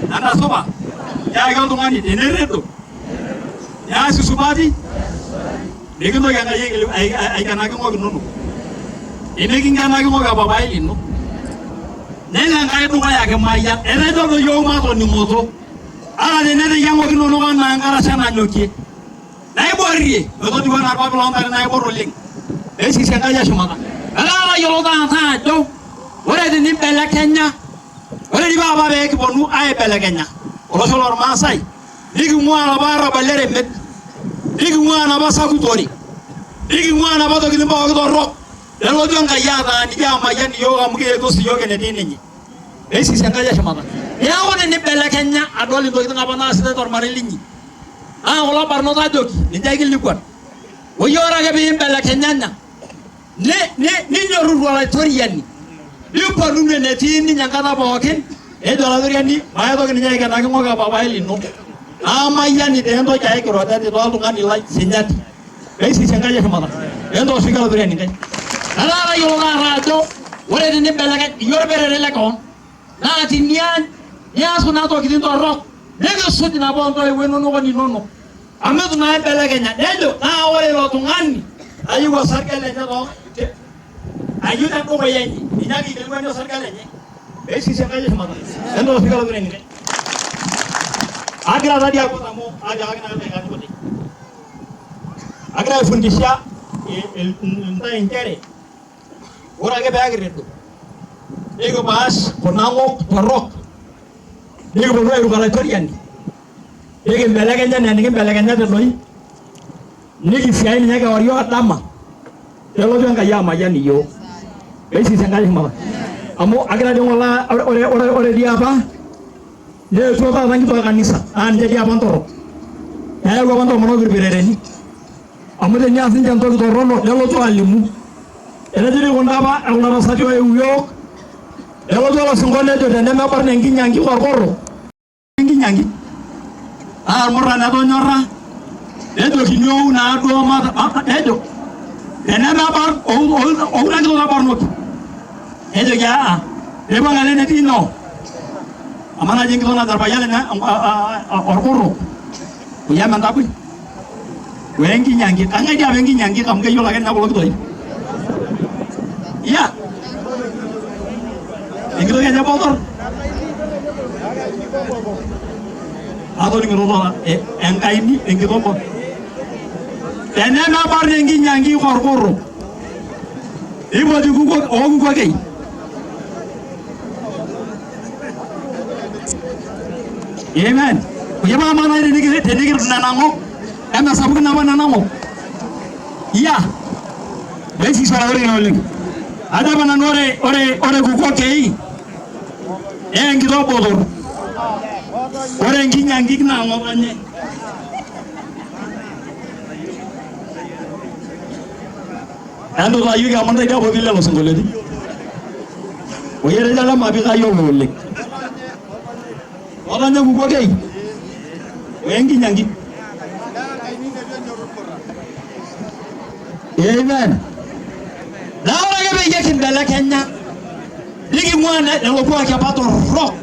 Entasupa, tiaki oltung'ani tenirridu, nias isupati, mikintoki Enkai aikenaki ng'ok inonok. Nimikinkenaki ng'ok epapai lino. Nelo Enkai dukuya kimayian. Etejo doi iyiook matoning'oto. Ata teneteyiang'a ng'ok inonok anaa enkarasha nanyokie. Naiborrie metotiwuo anaa irpapit loo ntare naibor oleng. Peisisi Enkai eshumata. Metaa tayiolo taata ajo ore tenimbelekenya, ore dii apa pee kiponu aibelekenya olosho lormaasai niking'uaa olapa arrabal le remet, niking'uaa enapa sakutore, niking'uaa enapa tokitin pooki torrok, nelotu Enkai ataaniki amayian iyiook amu keetuo sii iyiook enetii ninye. Peisisi Enkai eshumata. Neeku tenibelekenya adol intokitin apa naasitae tormarei linyi, naa kulo barnot ajoki ninche aikilikuan. Oyie ore ake pee imbelekenyanya ninyorruru olaitoriani niponunu enetii ninye enkata pookin, nejo olaitoriani maitoki ninye aikenaki ng'oki papai lino. Naamayiani taa entoki ai kiroteti toltung'ani lai sinyati. Peisisi Enkai eshumata. Entooshoki olaitoriani inkaik. Metaa tayiolo taata ajo ore tenimbelekeny iyie orperere le kewon naa tiniany nias kuna tokitin torrok nikisuj nabo ontoiwuo inonok oninonok amu itu naa imbelekenya. Nejo naa ore ilo tung'ani ayieu osarge lenye too ayieu tedukuya enye ninye ake aikilikuani osarge lenye. Peisisi Enkai eshumata. Entooshoki olaitoriani inkaik. Agira tadii akwet amu atiakaki naa ildaikani kuti. Agira aifundisha intae inchere ore ake pee kirridu nikipaash kuna ng'ok torrok nikiponu airuko olaitoriani nikimbelekenya enaa enikimbelekenyate doi nikisiai ninye kewarie o dama nelotu Enkai amayian iyiook. Peisisi Enkai shumata. Amu agira dii ng'ole ore ore ore dii apa neetuo taata nkituak kanisa naa ninche dii apa ntorrok. Neyau apa ntomonok irperereni amu tenias ninche entoki torrono nelotu alimu. Etejo dii kunda apa kuna tasati oeu iyiook nelotu olosinko nejo tenemebarn enkinyankik orkoro enkinyankik naa irmurran etonyorra nejokini ou naaduo nejo tenemebarn ou ou ina kitok tabarnoki nejoki aa neipang alo enetii nyoo amaa naaji enkitok najo orpayian lenye orkurruk oyam entaboi we nkinyankik kang'ae dii apa enkinyankik amu keyiolo ake ninye kulo kitoi iya enkitok enye botor atoning'ito taata enkaini enkitok botor tenemebarn enkinyankik orkurruk nipoti kuko okukokei Amen. Oye pa mana tenikir nena ng'ok emesapukin apa nena ng'ok. Iya. Leisisho ore oleng. Ajo apa nanu ore ore ore kukokei naa enkitok botor. Ore enkinyankik naa ng'otonye. Entutayioki amu ntae dii apa otii lelo sinkolioitin. Oye etejo ele mapi kayiolo oleng. Ng'otonye kukokei o enkinyankik. Amen. Naa ore ake peyie kimbelekenya niking'ua lelo kuaki apa torrok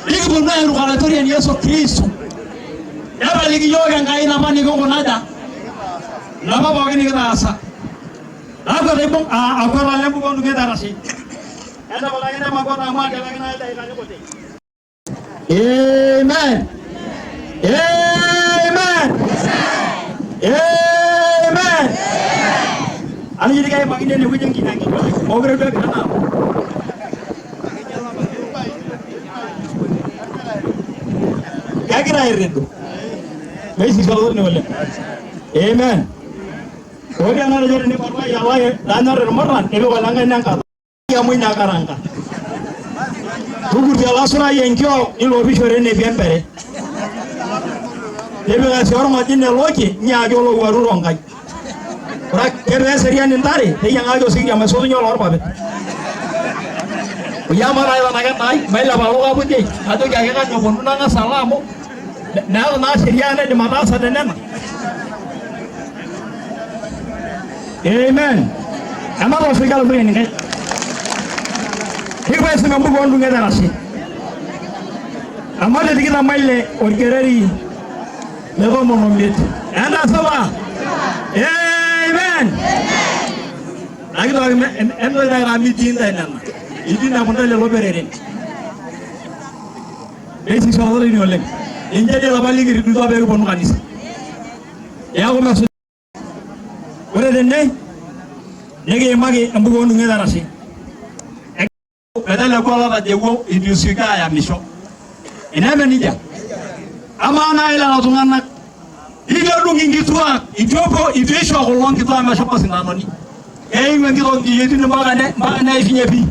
nikiponu airuko olaitoriani Yesu Kristo nepaliki iyiook Enkai napa nikinkunaja napa pookin nikitaasa. Nakwet aibung' akwet alo embuku oondukiet arashe. Entapalaki ntae makwata amu atiakaki naa ildaikani kuti. Amen. Amen. Amen. Ani jidi kaimakini enewueji enkinyankik oleng. Mookure duo egira naa. Kegira airridu. Meisisi oltung'ani oleng. Amen. Ore enatejo tenibartai alai nanyor irmurran nipik olenkaina enkata amu ina karanga. Tukutie olasurai enkiok nilopishore enetii empere. Tipika sii orng'ojine loki nyaaki olowuaru ronkai. Ore ake pee eserian intare teyiang'aki osikiria maisotunye oloorpapit. Oyie amaa taa aitanakan naai mailepa alo kaputi ajoki ake kanu eponu nang'as alo amu meeta naa sheria naidim ataasa tenena. Amen. Ematooshoki Olaitoriani inkaik. Nikipuo aisum embuku oondung'et erashe. Amu te tikitam oile orkereri le tomon omiet. Enta supa. Amen. Nakitoki entoki nagira mitii ntae nena. Itii napunta lelo pereren. Neisisho olorere oleng. Ninche dii lapa likiridutua pee kiponu kanisa. Neeku mesuj. Ore tene nikiimaki embuku oondung'et arashe. Meteleku olatajeuo eitu esioki ayamisho. Eneme nijia? Amaa naaji lelo tung'anak eitu edung inkituak, eitu epuo, eitu eisho kulo nkituak meshomo sindanoni. Keiu enkitok inkiyioitin mpaka ne mpaka neishunye pii.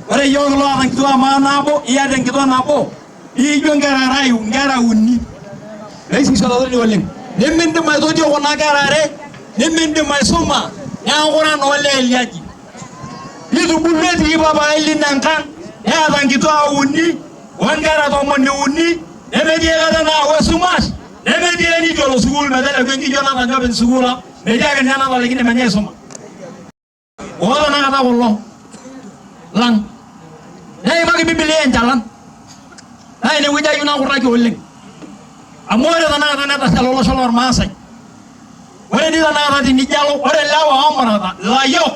Ore iyiook kiloota nkituak maa nabo, iyata enkitok nabo, niijo nkera are aiu nkera uni. Neisisho olorere oleng. Nimindim aitotio kuna kera are, nimindim aisuma, neeku ira naa olee liaji. Nitubulua etii papai lino enkang neeta nkituak uni onkera tomoni uni nemetii aikata naawa esumash nemetii enitu elo sukuul meteleku enkiyio natanya openy sukuul ang metii ake ninye natalaikine menye aisuma. Oo tenakata kulo lang neimaki Biblia enchalan naa inewueji ayieu nakurraki oleng amu ore tenakata netashala olosho lormaasai. Ore dii tenakata tenijo alo, ore lewa oomurata ilayiok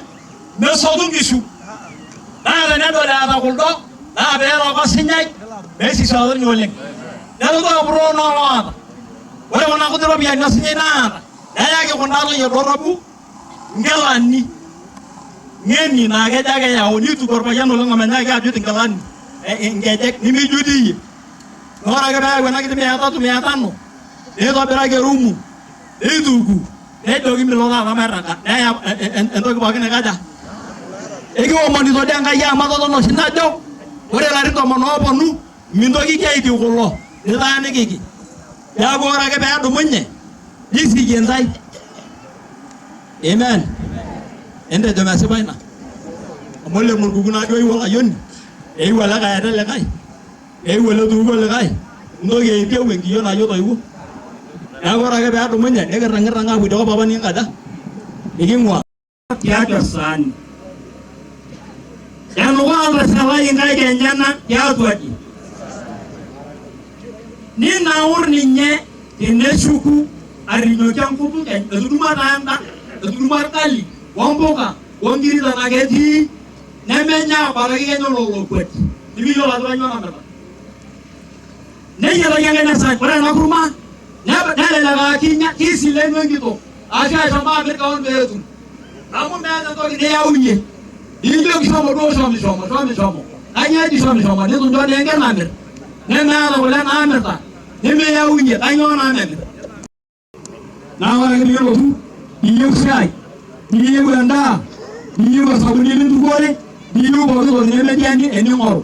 mesotu nkishu. Naa tenedol eeta kuldo naa peerok osinyai meisisioruni oleng. Nelotu apurroo naa oloota. Ore kuna kuti ropiyiani osinyai naata neyaki kunda toyie dorropu nkilani ng'eni naa kejo ake eyau nituku orpayian oleng omenyaaki ajut inkilani inkejek nimijut iyie. Naa ore ake peeyau ena kiti mia tatu mia tano neitobiraki erumu neituku nejoki milo taata mairraga neya entoki pookin naikaja ekiomonito dii Enkai amu atotona oshi najo ore ilarin tomon ooponu mintokiki aitiu kulo litaanikiki neeku ore ake peedumunye nisikie intae amen entejo mesipa ina amu ole morkuku naaduo eyieu olayioni eyieu olikae ate likae Eewuo ele tupukuo likae, ntoki aitieu enkiyio naji otoiwuo. Neeku ore ake peedumunye nikirrang'irrang aapuo idia kop apa nikinkaja niking'ua. Tiatua esaani. Enukaa oltashalai inkaik enyenak tiatua aji. Ninaur ninye teneshuku arrinyoki enkutuk enye. Etudumua taa enda, etudumua orgali ompuka onkiri tenaa ketii nemenya abaraki kenya ololokuet nimiyiolo ajo kanyoo namirta neyiaraki enkaina esaani ore ena kurma nelelek aa kinya kisilenu enkitok ashu eshomo amir kewon pee etum amu meeta entoki niyaunye nijoki shomo duo shomishomo shomishomo kanyoo eji shomishomo nituncho naa enker namir nemeeta kule naamirta nimiyaunye kanyoo naa memir. Naa ore ake piilotu niyieu shai, niyieu endaa, niyieu osabuni lintukuore, niyieu pooki toki nemetii ening'oru.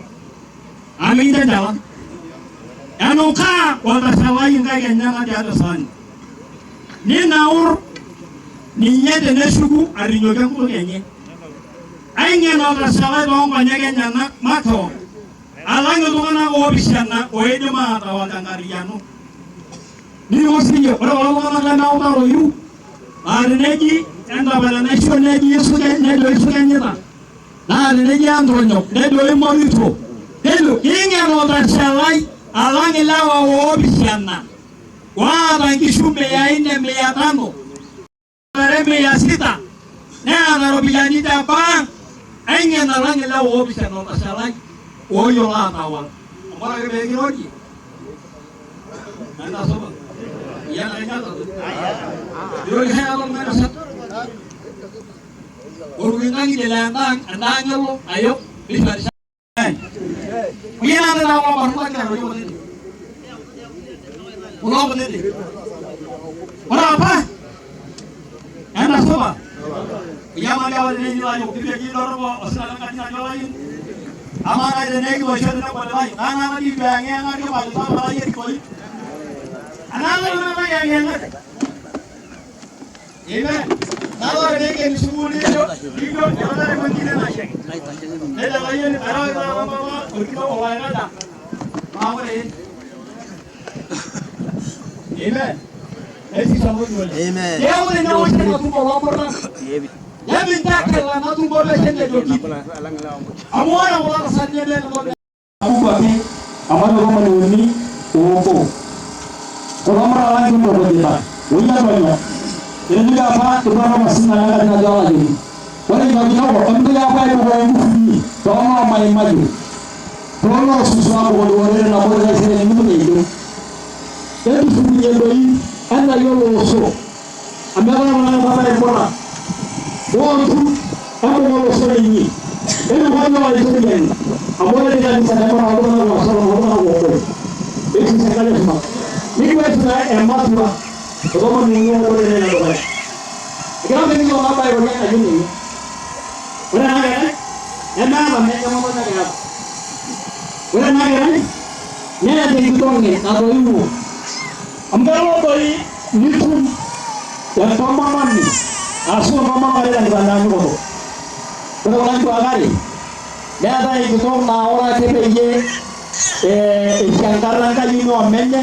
Amu mikincho enchalan. Enukaa oltashalai inkaik enyenak tiatua esaani. Ninaur ninye teneshuku arrinyoki enkutuk enye. Aing'en oltashalai toonkonyek enyenak makewon alang iltung'anak oopishana oidim aatawal tenkarriyiano. Niriko siyie, ore kulo tung'anak lemeutaroyu aa teneji entapal enaisho neji nejo isukenyita naa teneji entonyok nejo imorito nejo king'en oltashalai alang ilewa oopishana oata nkishu miyai nne mia tano are mia sita neeta ropiyiani te bank aing'en alang ilewa oopishana oltashalai ooyiolo aatawal amu ore ake pee kirorie enda supa iyata enyata irorie aikata oltung'ani osat oruko inkang'itie laa endaang elo ayok nishori Kuye nanu naa kulo barnot lagira airorie kutitik. Kulo kutitik. Ore apa ena supa inyamali apa tenejito ajo kiteji doropo osina lenkaji najo olayioni. Amaa naaji tenekitoisho tenebo likae naa nanu dii itu eyang'iyang'aki pajo tapala iyie kitoi. Anaa nanu nayang'iyang'aki. Amen. Naa ore peikeni sukuul nijo nijo etonariko enkine nashaiki. Nejo olayioni arewaki taata mama orkitok oloikaja maakure. Amen. Esisa Mungu oleng. Amen. Neeku tenewoshi ena tumbo loomurran nemintakela ena tumbo pesho nejoki amu ore kulo tasati nemeeta entoki. Amu ake Amato 31. Kulo merawan kita kita. Uya banyak. Ini juga apa? Kita masih nanya dengan jalan lagi. Wale ndio kidogo, mtu hapa yuko kwa nguvu. Tono mai maju. Tono susu hapo kwa wale na bora zile ni mtu ndio. Yetu sumu doi ana yolo so. Ambaye wana baba ya bora. Watu hapo kwa so ni. Ndio kwa wale sio ni. Ambaye ni kanisa na bora kwa na so na kwa kwa. Eki serikali sema. Niki wetu na ematua. Kwa ni ngo ngore na bora. Kama ni ngo hapa yoni ajuni. Ore ena kerai nemeeta menye ng'otonye keeta. Ore ena kerai neeta enkitong'e natoiwuo. Amu kelo doi nitum entomononi ashu entomononi tenkitanyanyukoto. Ore kuna kituak are neetae enkitok naa ore ake peyie eisho enkata enkayioni omenye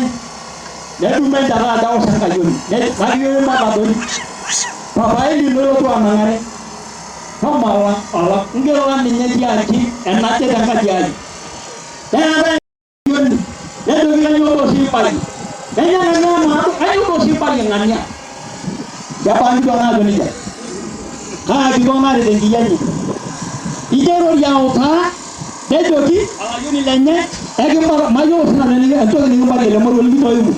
nedumu enchata ajo aosh enkayioni. Nakiyoyo mpaka doi papai lino elotu anang'are. Tomala ala ngero ninye tiaji enaje tenkaji ai. Neetae enkayioni nejoki kainyoo doi oshi ibarie. Nenya ng'ania maa kainyoo doi oshi ibarie ng'ania. Kebaa nkituak naajo nejia. Kaa kitok naret enkiyia enye. Ijo airorie autaa nejoki olayioni lenye ekibara mayiolo sinanu entoki nikibarie ele moruo likitoiwuo.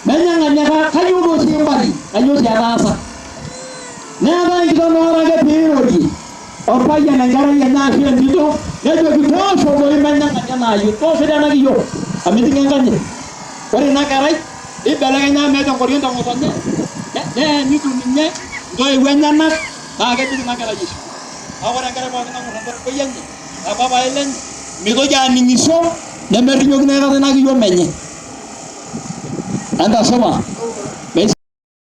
Nenya ng'ania kainyoo doi oshi imbarie kainyoo oshi etaasa. Neetae enkitok naa ore ake pee irorie orpayian enkerai enye ashu entito nejoki toosho doi menye ng'ania ena ayioni toosho doi ena kiyiok amu iting'o enkanyit. Ore ina kerai nibelekenya amu meeta enkoriong teng'otonye neenyitu ninye intoiwuo enyenak naa kebik ina kerai eshipa. Kake ore enkerai pookin nang'or entoiwuoi enye orpapai lenye mitoki aning'isho nemerrinyokino aikata ina kiyioma enye. Entasupa.